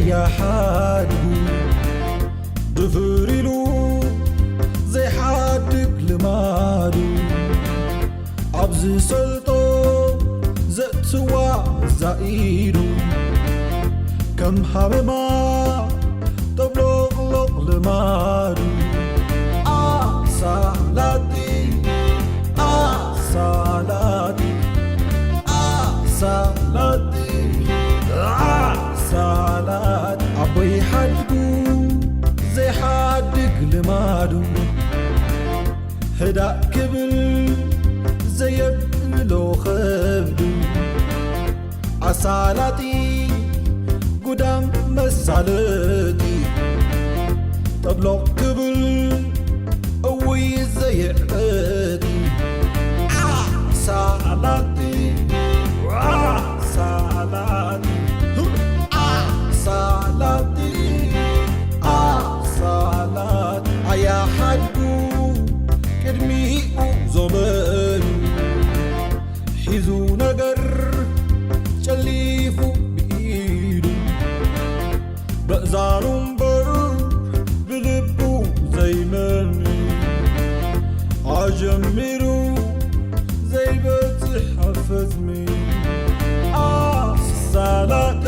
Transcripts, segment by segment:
ያሓድጉ ድፍር ኢሉ ዘይሓድግ ልማዱ ኣብ ዝሰልጦ ዘእትዋ ዛኢዱ ከም ሃመማ ጠብሎቕሎቕ ልማዱ ኣሳላጢ ኣሳላጢ ኣሳላጢ ኣሳላጢ ኣቦይ ሓድጉ ዘይሓድግ ልማዱ ህዳእ ክብል ዘየብሎ ኸብዱ ኣሳላጢ ጉዳም መሳለጢ ጠብሎቕ ክብል እውይ ዘየዕበጢ ኣሳላጢ ኣሳላጢ ኣሳላጢ ኣሳላጢ ኣያሓድጉ ቅድሚኡ ዞመን ሒዙ ነገር ጨሊፉ ብኢዱ በእዛኑ እምበር ብልቡ ዘይመኒ ኣጀሚሩ ዘይበጽሕ ኣፈጽሚ ኣሳላጢ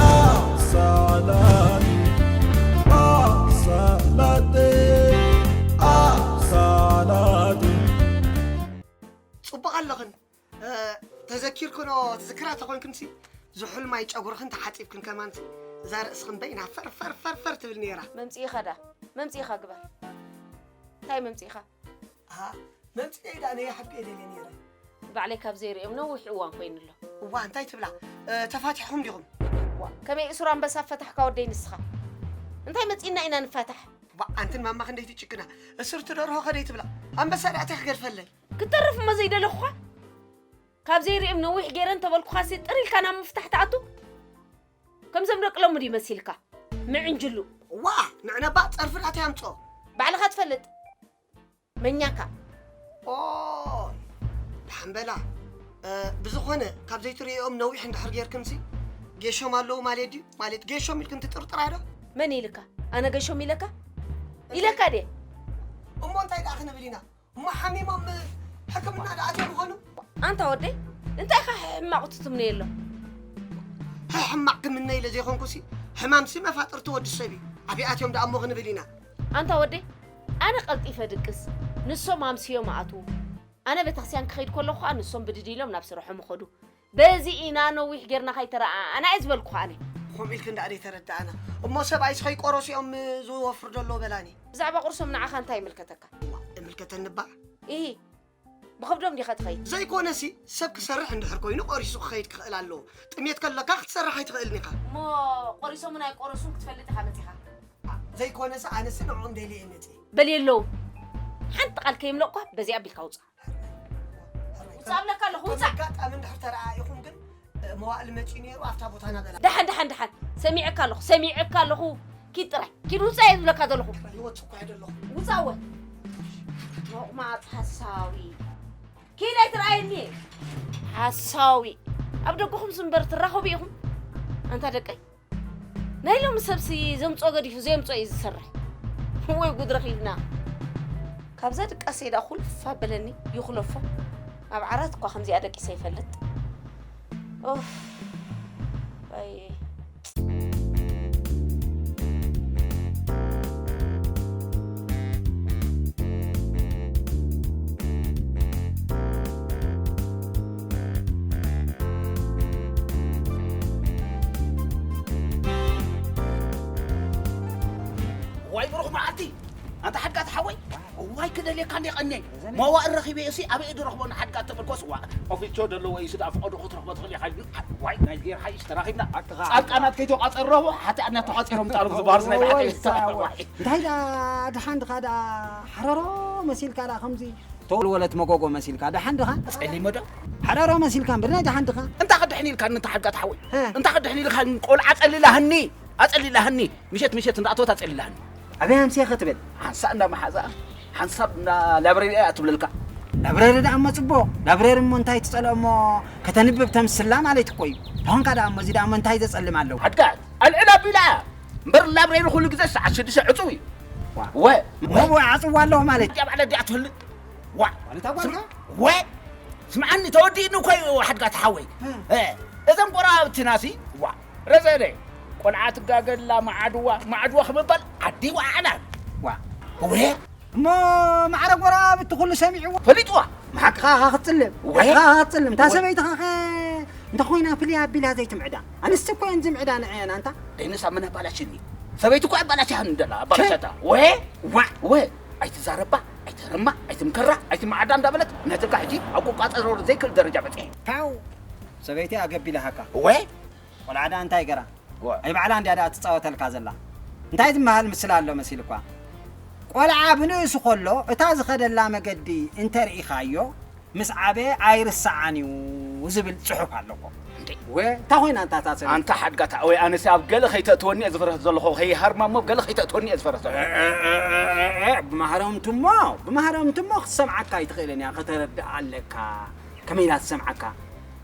ኣሳላጢ ኣሳላጢ ኣሳላጢ ጽቡቕ ኣለኽን። እ፣ ተዘኪርክኖ ትዝክራ ተኾንክንሲ ዝሑል ማይ ጨጉርኽን ተሓጺብክን ከማንሲ እዛ ርእስኽን በይና ፈር ፈር ፈር ፈር ትብል ነይራ። መምጽኢኻ ዳ መምጽኢኻ ግበር። እንታይ መምጽኢኻ? ኣሃ፣ መምጽኤ ዳ ነይ ሓቂ ደልየ ነይረ። ባዕለይ ካብ ዘይርእዮም ነዊሕ እዋን ኮይኑሎ። እዋ እንታይ ትብላ? እ፣ ተፋቲሕኹም ዲኹም? ከመይ እሱር ኣንበሳ ፈታሕካ ወደይ ንስኻ? እንታይ መጺእና ኢና ንፋታሕ? ዋ ኣንትን ማማ ክንደይ ትጭክና። እስርቲ ደርሆ ከደይ ትብላ። ኣንበሳ ዳ እንታይ ክገድፈለይ? ክተርፍ እሞ ዘይደለኹኻ ካብ ዘይርእዮም ነዊሕ ገይረ እንተበልኩኻሲ ጥር ኢልካ ናብ ምፍታሕ ትኣቱ? ከምዞም ደቂ ሎሚ ድዩ መሲልካ? ምዕንጅሉ። ዋእ! ንዕነባ ጸርፊ ዳኣ ተይ ኣምጽኦ። ባዕልኻ ትፈልጥ። መኛካ። ኦይ! ደሓን በላ። እ፣ ብዝኾነ ካብ ዘይትርእዮም ነዊሕ እንድሕር ጌርክንሲ ጌሾም ኣለዉ ማለት ድዩ? ማለት ጌሾም ኢልክን ትጥርጥራ ዶ? መን ኢልካ? ኣነ ገሾም ኢለካ? ኢለካ ድየ? እሞ እንታይ ደኣ ክንብል ኢና? እሞ ሓሚሞም ሕክምና ዶ ኣትዮም ይኾኑ? ኣንታ ወደይ እንታይ ኢኻ ሕማቕ ትትምነየሎም? ሕማቕ ክምነ ኢለ ዘይኮንኩሲ ሕማምሲ መፋጥርቲ ወዲ ሰብ እዩ። ኣበይ ኣትዮም ደኣ እሞ ክንብል ኢና። ኣንታ ወደይ ኣነ ቀልጢፈ ድቅስ ንሶም ኣምስዮም ኣትዉ። ኣነ ቤተክስያን ክኸይድ ከለኹ ኸኣ ንሶም ብድድ ኢሎም ናብ ስርሖም ይኸዱ። በዚ ኢና ነዊሕ ጌርና ከይተረኣኣና እየ ዝበልኩኻ ኣነ። ከምኡ ኢልክን ደኣ ደይተረዳኣና እሞ ሰብኣይስ ከይቆረሱ እዮም ዝወፍሩ ዘለዉ በላኒ። ብዛዕባ ቁርሶም ንዓኻ እንታይ ይምልከተካ? እምልከተኒ እባ። ኢሂ ብኸብዶም ዲኻ ትኸይድ? ዘይኮነሲ ሰብ ክሰርሕ እንድሕር ኮይኑ ቆሪሱ ክኸይድ ክኽእል ኣለዎ። ጥሜት ከለካ ክትሰርሕ ኣይትኽእልን ኢኻ። እሞ ቆሪሶምን ኣይቆረሱን ክትፈልጥ ኢኻ መጺኻ። ዘይኮነሲ ኣነሲ ንዕኦም ደልየ እየ መጺኤ። በልየለዉ። ሓንቲ ቃል ከይምለቕኳ በዚኣ ኣቢልካ ውጻእ። ውፃእ እብለካ ኣለኹ ውፃእ። ኣጋጣሚ እንድሕር ተረኣኢኹም ግን መዋእል መፂኡ ነይሩ ኣብታ ቦታና በላ። ደሓን ደሓን ደሓን ሰሚዐካ ኣለኹ ሰሚዐካ ኣለኹ። ኪድ ጥራይ ኪድ ውፃእ እየ ዝብለካ ዘለኹ። ይወፅእ እኮ እየ ዘለኹ። ውፃእ እወ። መቑማፅ ሓሳዊ ኪድ ኣይትረኣየኒ። ሓሳዊ ኣብ ደገኹም ዝንበር ትራኸቡ ኢኹም። ኣንታ ደቀይ ናይ ሎሚ ሰብሲ ዘምፅኦ ገዲፉ ዘየምፅኦ እዩ ዝሰርሕ። ወይ ጉድ ረኺብና። ካብዛ ድቃሰይ ደኣ ኩልፍ ኣበለኒ ይኹለፎ። ኣብ ዓራት እኳ ከምዚኣ ደቂሰ ይፈልጥ። ኦፍ ኣየ። ዋይ ብሩኽ መዓልቲ ኣንታ ሓድጋት ሓወይ ዋይ ክደልየካ እንደ ቀንየ መዋእል ረኺበ እሲ ኣበይ ድረኽቦ ንሓድጋት ተበልኮስ ዋ ኦፊቾ ደለዎ እዩ ስዳ ፍቐዱ ክትረኽቦ ትኽእል ኢኻ ዋይ ናይ ጌር ሓይሽ ተራኺብና ጻድቃናት ከይተቋጸሩ ረኽቦ ሓጢኣትና ተቋጺሮም ጣሉ ዝበሃርስ ናይ ብሓቂ እንታይ ዳ ድሓን ድኻ ዳ ሓረሮ መሲልካ ዳ ከምዚ ተወልወለት መጎጎ መሲልካ ደሓን ድኻ? ጸሊመ ዶ? ሓራሮ መሲልካ እምበር ናይ ደሓን ድኻ? እንታይ ክድሕን ኢልካ እንተ ሓድጋ ትሓወይ? እ። እንታይ ክድሕን ኢልካ ቆልዓ ኣጸሊላህኒ ኣጸሊላህኒ ምሸት ምሸት እንዳእተወት ኣጸሊላህኒ። ኣበይ ኣምስየ ክትብል? ሓንሳእ እንዳ መሓዛኣ ሓንሳብ እንዳ ላይብረሪ እያ ትብለልካ። ላይብረሪ ደኣ እሞ ጽቡቕ። ላይብረሪ እሞ እንታይ ትጸልኦ እሞ ከተንብብ ተምስላ ማለት እኮ እዩ። ተኾንካ ደኣ እሞ እዚ ደኣ እሞ እንታይ ዘጸልም ኣለዎ? ሓድጋት ኣልዕል ኣቢላ እያ። እምበር ላብሬሪ ኩሉ ግዜ ሰዓት ሽዱሽተ ዕጹው እዩ። ዋ። ወ። እሞ ዓጽዋ ኣለኹ ማለት እዩ። እዚኣ ባዕላ እዚኣ ትፈልጥ። ዋ። ማለት ኣጓልካ? ስም-፣ ወ። ስምዓኒ፣ ተወዲእኒ እኮ እዩ ሓድጋ ተሓወይ። እ። እ፣ እዘን ጎረባብትናሲ፣ ዋ። ረዘነ፣ ቆልዓ ትጋገላ ማዓድዋ፣ ማዓድዋ ክምባል ዓዲ ወዓላን። ዋ። ወ። እሞ ማዕረ ጎረባብቲ ኩሉ ሰሚዕዎ። ፈሊጥዋ። ሓቅኻ ኸዓ ክትጽልም። ወ። ሓቅኻ ኸዓ ክትጽልም። እታ ወ። ሰበይትኻ ኸ እንተ ኾይና ፍልይ ኣቢላ ዘይትምዕዳ። ኣንስቲ እኮ እየን ዝምዕዳ ንዐኣን ኣንታ። ደይንሳ መን ኣባላሽኒ? ሰበይቲ እኮ ኣባላሽሃኒ ደላ፣ ኣባላሻታ። ወ። ዋ። ወ። ኣይትዛረባ፣ ኣይትህርማ፣ ኣይትምከራ፣ ኣይትመዓዳ እንዳበለት ነትካ ሕጂ ኣብ ቁቋጸሮ ዘይክእል ደረጃ በጺሐ። ፓው። ሰበይቲ ኣገቢላሃካ። ወ። ቆልዓ ደኣ እንታይ ገራ? ዋ። ኣይ ባዕላ እንድያ ደኣ ትጻወተልካ ዘላ። እንታይ ዝመሃል ምስላ ኣሎ መሲልኳ? ቆልዓ ብንእሱ ከሎ እታ ዝኸደላ መገዲ እንተ ርኢኻዮ፣ ምስ ዓበየ ኣይርስዓን እዩ ዝብል ጽሑፍ ኣለዎ። እንዴ? ወ፣ እንታይ ኮይና እንታ እታ ሰበይቲ? ኣንታ ሓድጋታ፣ ወይ ኣነሲ ኣብ ገለ ከይተእትወኒ እየ ዝፈርህ ዘለኹ፣ ከይሃርማ እሞ ኣብ ገለ ከይተእትወኒ እየ ዝፈርህ ዘለኹ። እ፣ እ፣ እ፣ እ፣ እ፣ ብማህረምቲ እሞ፣ ብማህረምቲ እሞ ክትሰምዓካ ኣይትኽእልን እያ፣ ከተረድኣ ኣለካ። ከመይ ኢላ ትሰምዓካ?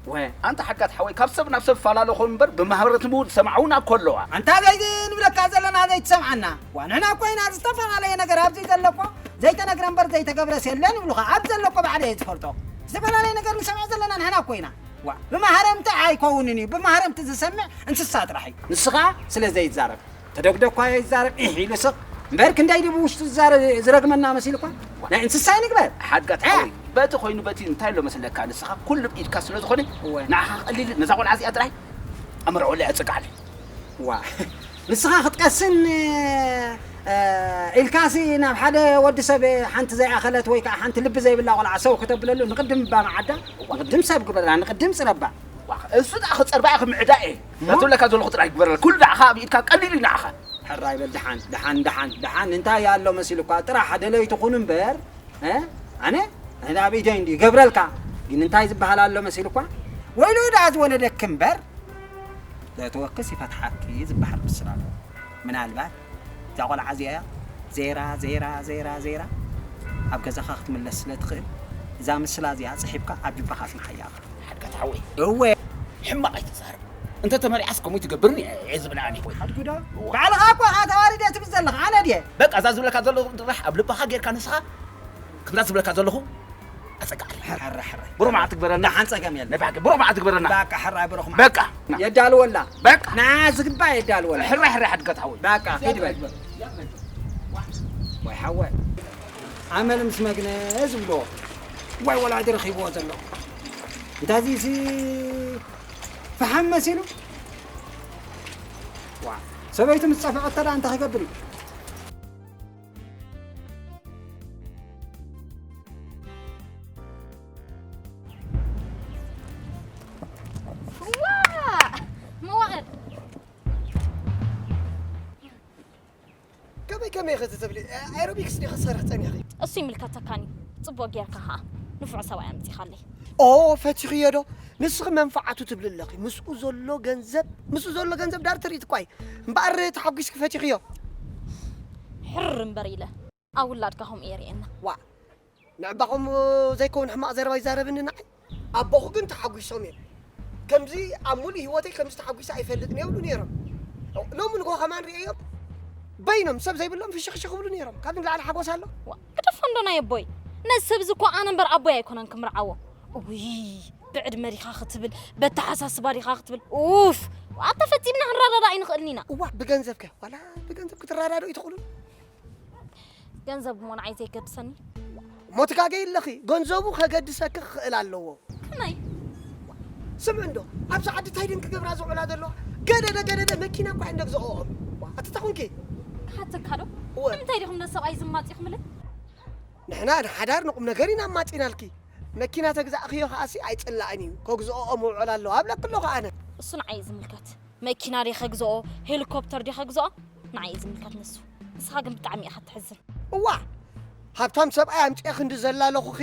ወ። ኣንታ ሓድጋት ሓወይ፣ ካብ ሰብ ናብ ሰብ ይፈላለኹ እምበር፣ ብማህበረትቡ ዝሰምዓውና እኮ ኣለዋ። ኣንታ ዘይ ንብለካ ዘለና ዘይትሰምዓና። ዋ፣ ንሕና እኮ ኢና ዝተፈላለየ ነገር ኣብዚ ዘሎ እኮ ዘይተነግረ እምበር ዘይተገብረስ የለን ይብሉኻ። ኣብ ዘሎ እኮ ባዕለ እየ ዝፈልጦ። ዝተፈላለየ ነገር ንሰምዕ ዘለና ንሕና እኮ ኢና። ዋ፣ ብማህረምቲ ኣይከውንን እዩ። ብማህረምቲ ዝሰምዕ እንስሳ ጥራሕ እዩ። ንስኻ ስለ ዘይዛረብ። ተደግደኳ ይዛረብ፣ ኢሕ ኢሉ ስቕ። እምበር ክንደይ ድዩ ብውሽጡ ዝዛረብ፣ ዝረግመና መሲልኳ? ናይ እንስሳ ይንግበር። ሓድጋት እ። ሓወይ፣ በቲ ኮይኑ በቲ እንታይ ኣሎ መስለካ? ንስኻ ኩሉ ብኢድካ ስለ ዝኾነ፣ እወ። ንዓኻ ቀሊል፣ ነዛ ቆልዓ እዚኣ ጥራይ ኣመርዖለይ፣ ኣጸግዓለይ። ዋ። ንስኻ ክትቀስን፣ እ፣ ኢልካሲ ናብ ሓደ ወዲ ሰብ ሓንቲ ዘይኣኸለት ወይ ከዓ ሓንቲ ልቢ ዘይብላ ቆልዓ ሰው ከተብለሉ ንቅድም እባ መዓዳ፣ ንቅድም ሰብ ግበራ፣ ንቅድም ጽረባ። ዋ፣ እሱ ደኣ ክጸርባ እየ፣ ክምዕዳ እየ። እሞ? ናቱ ለካ ዘለኹ ጥራይ ግበረላ። ኩሉ ደኣ ካብ ኢድካ ቀሊል እዩ ንዓኻ። ሕራይ በል፣ ደሓን፣ ደሓን፣ ደሓን፣ ደሓን፣ እንታይ ኣሎ መሲሉካ? ጥራሕ ደለይቲ ኩን እምበር፣ እ? ኣነ? ኣነ ኣብ ኢደይ እንዲ ይገብረልካ። ግን እንታይ ዝበሃል ኣሎ መሲሉካ? ወይሉ ደኣ ዝወለደክ እምበር፣ ዘእተወክስ ይፈትሓኪ ዝበሃል ምስላ ኣሎ። ምናልባት እዛ ቆልዓ እዚኣ ዜራ፣ ዜራ፣ ዜራ፣ ዜራ ኣብ ገዛኻ ክትምለስ ስለ ትኽእል፣ እዛ ምስላ እዚኣ ጽሒፍካ ኣብ ልብኻ ኣጽንሓያ ኢኻ። ሓድጋት ሓወይ። እወ። ሕማቕ ኣይትዛረብ። እንተ ተመሪዓስ ከምኡ ትገብርኒ እየ ዝብል ኣነ። ሓድጉዶ? እወ። ባዕልኻ እኮ ኢኻ ተዋሪደ ትብል ዘለኻ፣ ኣነ ድየ? በቃ፣ እዛ ዝብለካ ዘለኹ ጥራሕ ኣብ ልብኻ ጌርካ ንስኻ፣ ከምዛ ዝብለካ ዘለኹ ኣጸጋዕሪ። ሕረ፣ ሕረ። ብሩህ መዓልቲ ግበረና። ደሓን ጸገም የለን። ናይ ብሓቂ ብሩህ መዓልቲ ግበረና። በቃ፣ ሕራይ ብሩኽ መዓልቲ። በቃ። የዳልወላ። በቃ። ና ዝግባእ የዳልወላ። ሕራይ፣ ሕራይ ሓድጋት ሓወይ። በቃ፣ ኪድ በል። ወይ ሓወይ። ኣመል ምስ መግነ ዝብልዎ። ወይ ወላዲ ረኺብዎ ዘሎ። እንታዚሲ ፈሓም መሲሉ? ዋ፣ ሰበይቱ ምስ ጸፍዐት ተዳ እንታይ ክገብር እዩ? ዋእ! መዋእል! ከመይ ከመይ ኢኺ ትብሊ? ኣሮቢክስ ዲኺ ክትሰርሒ ጸኒሕኺ? እሱ ይምልከተካን እዩ። ጽቡቕ ጌርካ ኸኣ ንፉዕ ሰብኣይ ኣምጺኻለይ። ኦ፣ ፈቲኽዮ ዶ? ንስኺ መንፈዓቱ ትብሊ ኣለኺ። ምስኡ ዘሎ ገንዘብ፣ ምስኡ ዘሎ ገንዘብ ዳር ትርኢት እኳ እዩ። እምበኣር ተሓጒስኪ ፈቲኽዮ። ሕር እምበር ኢለ። ኣብ ውላድካ ከምኡ የርእየና። ዋእ! ንዕባኹም ዘይከውን ሕማቕ ዘረባ ይዛረብኒ ንዓይ። ኣቦኹ ግን ተሓጒሶም እዮም። ከምዚ ኣብ ሙሉእ ህይወተይ ከምዚ ተሓጒሰ ኣይፈልጥን ይብሉ ነይሮም። ሎሚ ንግሆ ከማን ርእየዮም በይኖም ሰብ ዘይብሎም ፍሽኽሽኽ ክብሉ ነይሮም። ካብዚ ንላዕሊ ሓጎስ ኣሎ? ዋ፣ ግደፎ እንዶ ናይ ኣቦይ። ነዚ ሰብ እዚ እኮ ኣነ እምበር ኣቦይ ኣይኮነን ክምርዓዎ። እውይ፣ ብዕድመ ዲኻ ክትብል፣ በተሓሳስባ ዲኻ ክትብል። ኡፍ! ኣታ ፈጺምና ክንረዳዳ ኣይንኽእልን ኢና። እዋ፣ ብገንዘብከ? ዋላ ብገንዘብ ክትረዳድኡ ኣይትኽእሉን? ገንዘብ እሞ ንዓይ ዘይገድሰኒ። እሞ ትጋገይ ኣለኺ፣ ገንዘቡ ከገድሰኪ ክኽእል ኣለዎ። ከመይ? ስምዒ እንዶ፣ ኣብዚ ዓዲ እንታይ ድን ክገብራ ዝውዕላ ዘለዋ? ገደደ፣ ገደደ፣ መኪና እኳ እንደ ግዝኦኦም። ዋ፣ ኣቲ ተኹንኪ? ክሓተካ ዶ? እወ። ንምንታይ ዲኹም ነዚ ሰብኣይ ዝማጺኹምለይ? ንሕና ንሓዳር ንቁም ነገር ኢና ኣማጺናልኪ። መኪና ተግዛእኽዮ ከኣሲ ኣይጽላእን እዩ። ከግዝኦኦም ውዕል ኣለዎ ኣብለኪ ኣለኹ ኣነ። እሱ ንዓይ እዩ ዝምልከት። መኪና ድየ ከግዝኦ፣ ሄሊኮፕተር ድየ ከግዝኦ፣ ንዓይ እዩ ዝምልከት ንሱ። ንስኻ ግን ብጣዕሚ ኢኻ ትሕዝን። እዋ! ሃብታም ሰብኣይ ኣምጺኤ ክንዲ ዘላለኹኺ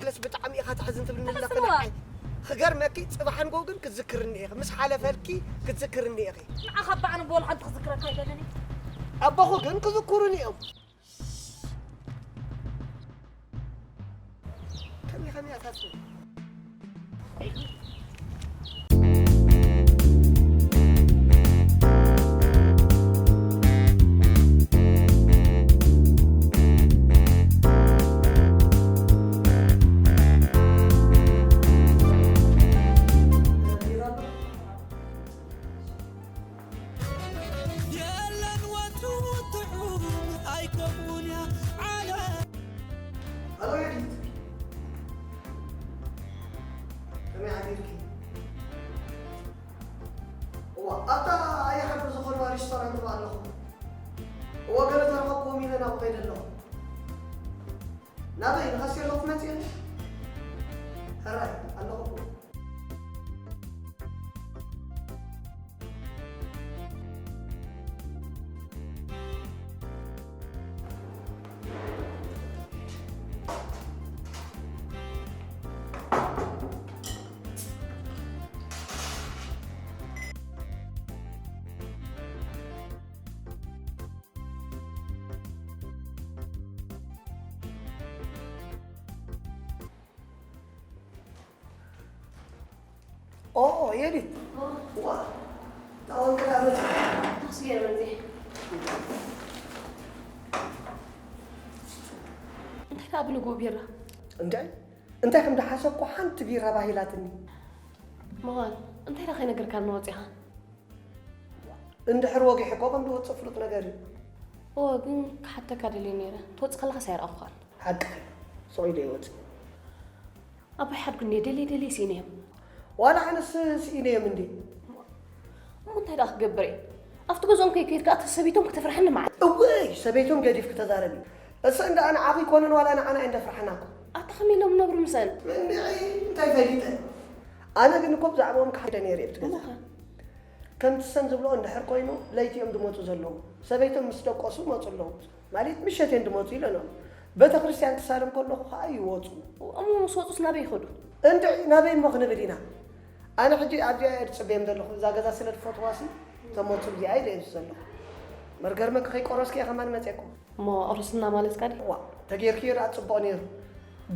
ገስ ብጣዕሚ ኢኻ ተሕዝን ትብልኒ ኣለኺ ተሕዝን እዋ። ንዓይ። ክገርመኪ፣ ጽባሕ ንግሆ ግን ክትዝክርኒ ኢኺ። ምስ ሓለፈልኪ ክትዝክርኒ ኢኺ። ንዓኻ እባ ኣነ ብወላ ሓንቲ ክዝክረካ ኣይደልን እየ። ኣቦኹ ግን ክዝክሩኒ እዮም። ከመይ ከመይ ኣሳስብ? ናበይ ንኸሲ ኣለኹ መፂእ? ሕራይ ኣለኹ። ኦ የዲት ዋ ታወንከ ዳመት እንታይ ደኣ ብንግኡ ቢራ እንታይ እንታይ ከም ዝሓሰብኩ ሓንቲ ቢራ ባሂላትኒ። መዋል እንታይ ደኣ ከይነገርካና ወፂኻ? እንድሕር ወጊሑ እኮ ከም ዝወፅእ ፍሉጥ ነገር እዩ። እወ ግን ክሓተካ ደልየ ነይረ። ትወፅእ ከለኻስ ኣይረኣኹኻን። ሓቅኺ። ሱቕ ኢለ ይወፅእ። ኣቦይ ሓድጉ እንድየ ደልየ ደልየ ስኢነዮም። ዋላ ኣነስ ስኢነዮም እንድየ። እሞ እንታይ ደኣ ክገብር እየ? ኣብቲ ገዝኦም ከይከድካ እታ ሰበይቶም ከተፍርሐኒ መዓት። እወይ ሰበይቶም ገዲፍኪ ተዛረቢ። እሰን ደኣ ንዓኺ ኣይኮነን ዋላ ንዓና እየን ዘፍርሓና እኮ። ኣታ ከመይ ኢሎም ይነብሩ ምሰን? እንድዒ እንታይ ፈሊጠ። ኣነ ግን እኮ ብዛዕባኦም ክሓይደ ነይረ እየ ኣብቲ ገዛ። እሞኸ? ከምቲ ሰን ዝብልኦ እንድሕር ኮይኑ ለይቲ እዮም ዝመፁ ዘለዉ። ሰበይቶም ምስ ደቀሱ ይመፁ ኣለዉ። ማለት ምሸት እዮም ዝመፁ ኢለኖም። ቤተክርስትያን ክሳለም ከለኹ ከዓ ይወፁ። እሞ ምስ ወፁስ ናበይ ይኸዱ? እንድዒ ናበይ እሞ ክንብል ኢና። ኣነ ሕጂ ኣብዚኣ እየ ዝፅበዮም ዘለኹ። እዛ ገዛ ስለ ዝፈትዋሲ ተመፁ እዚኣ ኢለ እየ ዘለኹ። መርገርመ ከይቆረስክያ ከማን መፅየኩም። እሞ ኣቑርስና ማለትካ ድዩ? እዋ ተጌርክዮ ደኣ ፅቡቕ ነይሩ።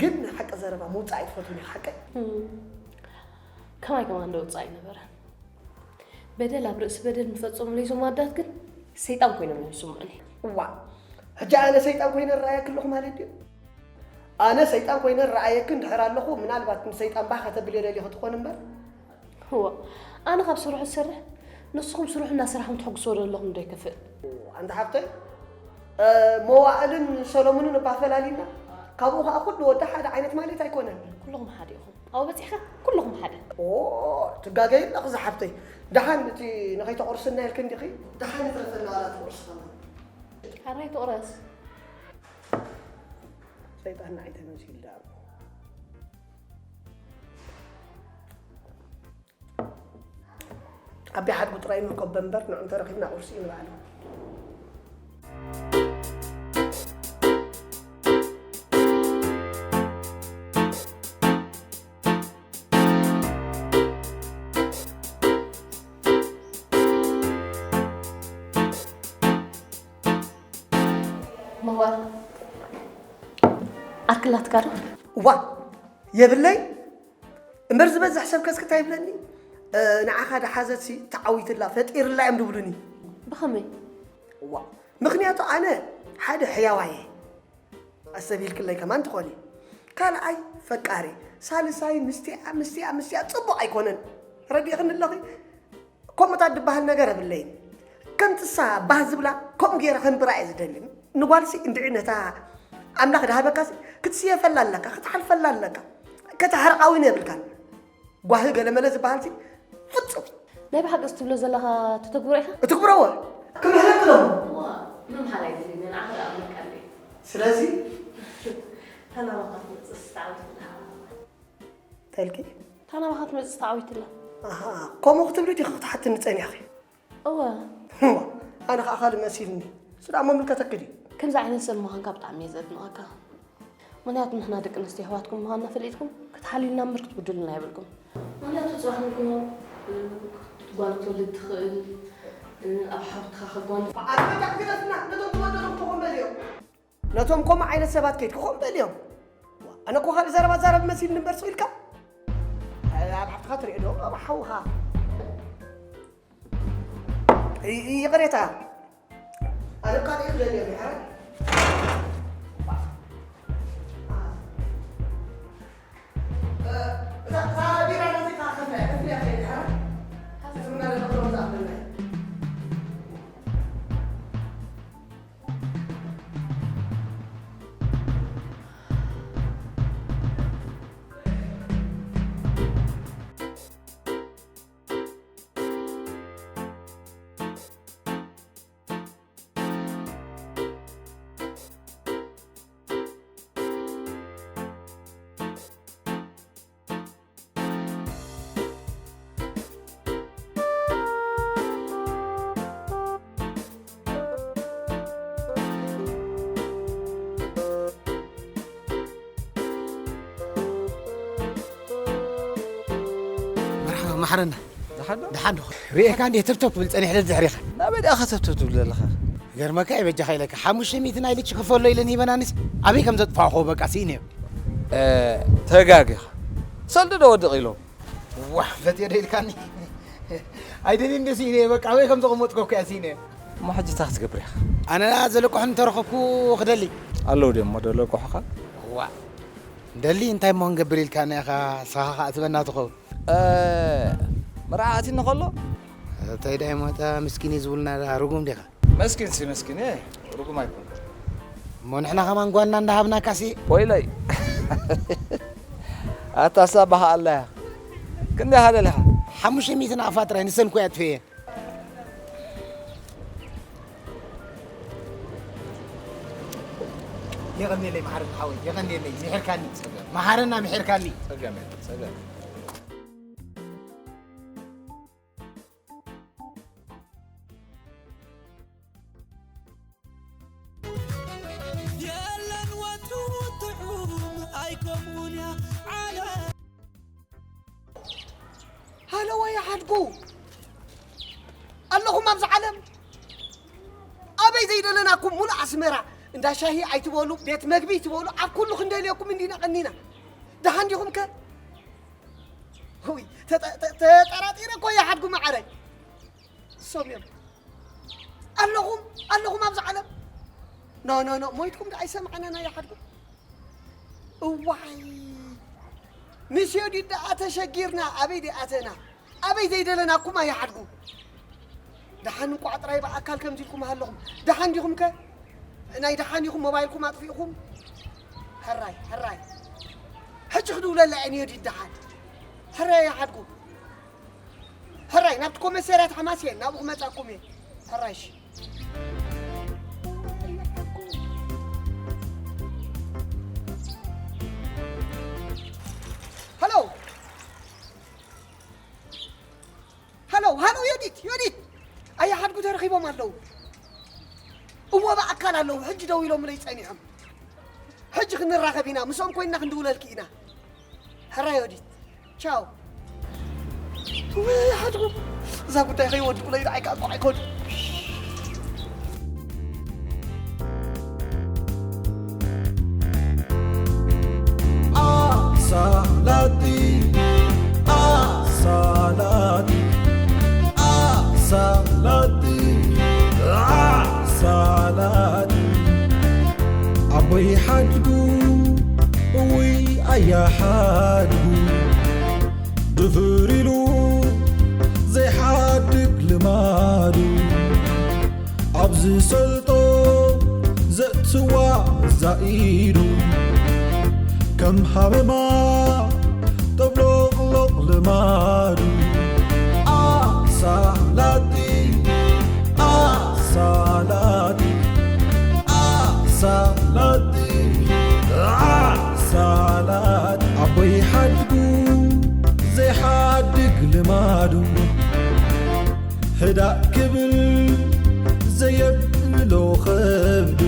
ግን ናይ ሓቂ ዘረባ ምውፃእ ኣይትፈትውን ኢኺ ሓቀይ? እም፣ ከማይ ከማን ዶ ውፃእ ኣይነበረን። በደል ኣብ ርእሲ በደል ምፈፀሙለይ እዞም ኣዳት ግን ሰይጣን ኮይኖም እዮም ዝስምዑኒ። እዋ ሕጂ ኣነ ሰይጣን ኮይነ እረኣየኪ ኣለኹ ማለት ድዩ? ኣነ ሰይጣን ኮይነ እረኣየኪ እንድሕር ኣለኹ ምናልባት ንሰይጣን ባህ ከተብልዮ ደሊኺ ትኾኒ እምበር እዋ ኣነ ካብ ስርሑ ዝሰርሕ ንስኹም ስርሑ እናሰራሕኹም ተሐጉስዎ ዶ ኣለኹም ዶ ይከፍእ? ኣንታ ሓፍተይ መዋእልን ሰሎሙንን እባ ፈላሊና ካብኡ ከዓ ኩሉ ወዲ ሓደ ዓይነት ማለት ኣይኮነን። ኩልኹም ሓደ ኢኹም ኣብኡ በፂሕካ ኩልኹም ሓደ። ትጋገይ ኣለኺ ዝሓፍተይ። ደሓን እቲ ንኸይተቑርስና ኢልኪ እንዲኺ። ደሓን ይትረፈና ዋላ ትቑርሲ ከማን። ሓራይ ትቑረስ። ሰይጣን ንዓይ ተመሲሉ ደኣ። ኣቢ ሓድጉ ጥራይ ንርከቦ እምበር ንዑ እንተረኺብና ቁርሲ እዩ ንባዕሉ። መዋል ዓርኪ ኣላትካ ዶ? እዋ የብለይ እምበር ዝበዝሕ ሰብ ከስክታ ይብለኒ ንዓኻ ደሓዘትሲ ተዓዊትላ ፈጢርላ እዮም ዝብሉኒ። ብኸመይ? እዋ ምኽንያቱ ኣነ ሓደ ሕያዋየ ኣሰቢልክለይ ከማን ትኾኒ ካልኣይ ፈቃሪ ሳልሳይ ምስቲኣ ምስቲኣ ምስቲኣ ፅቡቕ ኣይኮነን ረዲእኽኒ ኣለኺ ከምኡታት ዝበሃል ነገር የብለይን። ከምቲ እሳ ባህ ዝብላ ከምኡ ገይረ ከንብራ እየ ዝደሊ። ንጓልሲ እንድዒ ነታ ኣምላኽ ድሃበካሲ ክትስየፈላ ኣለካ፣ ክትሓልፈላ ኣለካ። ከተሕርቓ እውን የብልካን። ጓሂ ገለመለ ዝበሃልሲ ፍጹም። ናይ ብሓቂ እዚ ትብሎ ዘለኻ ትተግብሮ ኢኻ? እትግብረዎ ክምህረክ ዶ? ምምሃር ኣይደልን እየ ንዓኻ ደኣ ኣምልካ ኣለይ። ስለዚ ተናባኻ ትመጽእ ስታዓወት እንታይ ኢልኪ? እታ ናባኻ ትመጽእ ተዓዊትላ። ኣሃ፣ ከምኡ ክትብሊ ዲኺ ክትሓትኒ ጸኒሕኺ? እወ። እዋ፣ ኣነ ኸኣ ካልእ መሲልኒ። እሱ ደኣ መምልከተኪ ድዩ? ከምዚ ዓይነት ሰብ ምዃንካ ብጣዕሚ እየ ዘድንቐካ። ምኽንያቱ ንሕና ደቂ ኣንስትዮ ኣሕዋትኩም ምዃንና ፈሊጥኩም ክትሓልዩልና እምበር ክትብድሉና የብልኩም። ምኽንያቱ ጽባሕ ንግሆ እ፣ ጓል ክትወልድ ትኽእል እ፣ ኣብ ሓብትኻ ከጓንፍ ኣነ በጃ ግደፍና፣ ነቶም ዝወደዱ ክኾን በልዮም። ነቶም ከምኡ ዓይነት ሰባት ከይድኪ ከምኡ በልዮም። ኣነ እኮ ካልእ ዘረባ ዛረብ መሲልኒ እምበር ስቕ ኢልካ ኣብ ሓፍትኻ ትሪኦ ዶ ኣብ ሓውኻ። ይ- ይ- ይቕሬታ። ኣነ እኳ ሪኦ ደልዮ ይሓረ። እዛ እዛ ቢራ ነዚኻ ከፍልያ ከፍልያ ከይድ ይሓረ። ዝምና ለለኹ ዛ ከፍልያ። ማሕረና። ደሓን ዶ? ደሓን ዶ? ርኤካ እንዴ ተብተብ ትብል ጸኒሕ ድሕሪኻ። ናበይ ደኣ ከተብተብ ትብል ዘለኻ? ገርመካ እዩ በጃኻ ኢለካ። ሓሙሽተ ሚእቲ ናይ ልቺ ክፈሎ ኢለን ሂበናንስ ኣበይ ከም ዘጥፋእኹ በቃ ስኢነ። እ፣ ተጋጊኻ። ሰልዲ ዶ ወድቕ ኢሎም? ዋሕ፣ ፈትየ ዶ ኢልካኒ? ኣይደልን ዶ ስኢነ፣ በቃ ኣበይ ከም ዘቐመጥኩ እኮ እያ ስኢነ። እሞ ሕጂ እንታይ ክትገብር ኢኻ? ኣነ ዘለቅሑ እንተረኸብኩ ክደሊ። ኣለዉ ድዮም እሞ ዘለቅሑኻ? ዋ፣ ደሊ እንታይ እሞ ክንገብር ኢልካኒ ኢኻ፣ ንስኻ ኸኣ ትበና ትኸውን። እ፣ መርዓ ኣቲኒ ከሎ? እንታይ ደኣ እሞ እታ ምስኪን እዩ ዝብሉና ደኣ ርጉም ዲኻ? መስኪን ሲ መስኪን እየ፣ ርጉም ኣይኮንኩን። እሞ ንሕና ከማን ጓንና እንዳሃብናካ ሲ? ወይለይ። ኣታ ሳባኻ ኣላ እያ። ክንደይ ሃደለኻ? ሓሙሽተ ሚእቲ ናቕፋ ጥራይ ንሰን እኮ እያ ትፍየ። የቐንየለይ መሓረና ሓወይ፣ የቐንየለይ፣ ምሒርካኒ። ጸገም። መሓረና ምሒርካኒ። ጸገም የለን፣ ጸገም። የለን ወትሩ ጥዑም ኣይከምኡን እያ ዓለም። ሃለዋ ይሓድጉ ኣለኹም ኣብዚ ዓለም። ኣበይ ዘይደለናኩም ሙሉእ ኣስመራ እንዳ ሻሂ ኣይትበሉ፣ ቤት መግቢ ኣይትበሉ፣ ኣብ ኩሉ ክንደልየኩም እንዲና ቀኒና። ደሓን ዲኹም ከ? ውይ፣ ተጠ-፣ ተ-፣ ተጠራጢረ እኮ ይሓድጉ መዓረይ። እሶም እዮም። ኣለኹም፣ ኣለኹም ኣብዚ ዓለም። ኖ፣ ኖ፣ ኖ፣ ሞይትኩም ዶ ኣይሰማዕናን ኣይሓድጉ? እዋይ፣ ምስ ዮዲት ደኣ ተሸጊርና፣ ኣበይ ደኣ ኣተና? ኣበይ ዘይደለናኩም ኣይሓድጉ? ደሓን እንቋዕ ጥራይ ብኣካል ከምዚ ኢልኩም ሃለኹም። ደሓን ዲኹም ከ? ናይ ደሓን ኢኹም ሞባይልኩም ኣጥፊእኹም? ሕራይ፣ ሕራይ። ሕጂ ክድውለላ እየ ንዮዲት ደሓን። ሕራይ ኣይሓድጉ። ሕራይ፣ ናብቲ ኮመሰርያት ሓማሴን ናብኡ ክመጻኩም እየ። ሕራይ፣ እሺ። ሃሎ። ሃሎ፣ ሃሎ፣ ዮዲት፣ ዮዲት። ኣይሓድጉ ተረኺቦም ኣለዉ። እወ፣ ብኣካል ኣለዉ። ሕጂ ደው ኢሎምለይ ጸኒሖም። ሕጂ ክንራኸብ ኢና። ምስኦም ኮይንና ክንድውለልኪ ኢና። ሕራይ ዮዲት። ቻው። ወይ ሓድጉ፣ እዛ ጉዳይ ከይወድቁለይ ደዓይ ከዓ ቋዕ ኣይኮን። ኣሳላጢ፣ ኣሳላጢ፣ ኣሳላጢ፣ ኣሳላጢ። ኣቦይ ሓድጉ፣ እውይ ኣያ ሓድጉ፣ ድፍር ኢሉ ዘይሓድግ ልማዱ፣ ኣብ ዝሰልጦ ዘእትዋ ዛኢዱ፣ ከም ሃመማ ጠብሎቕሎቕ ልማዱ። ኣሳላጢ፣ ኣሳላጢ፣ ኣሳላጢ፣ ኣሳላጢ። ኣቦይ ሓድጉ ዘይሓድግ ልማዱ፣ ህዳእ ክብል ዘየብሎ ኸብዱ፣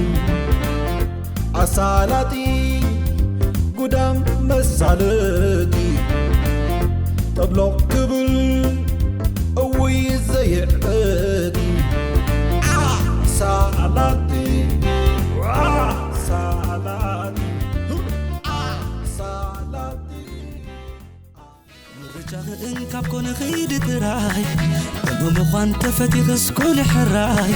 ኣሳላጢ ጉዳም መሳለጢ፣ ጠብሎቕ ክብል እውይ ዘየዕበጢ፣ ኣሳላጢ፣ ኣሳላጢ፣ ኣሳላጢ። ምርጫኽን ካብ ኮነ ኺዲ ጥራይ፣ ብምዃን ተፈቲኽስ ኩኒ ሕራይ።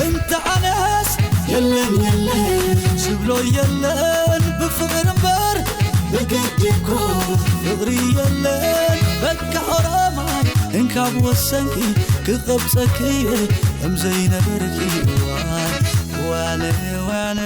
እንተ ኣነስ የለን የለን ዝብሎ የለን፣ ብፍቕሪ እምበር ብግዲ እኮ ፍቕሪ የለን። በቃ ኦሮማይ እንካብ ወሰንኪ፣ ክቐብጸኪ እየ ከም ዘይነበርኪ። ዋይ ዋነ ዋነ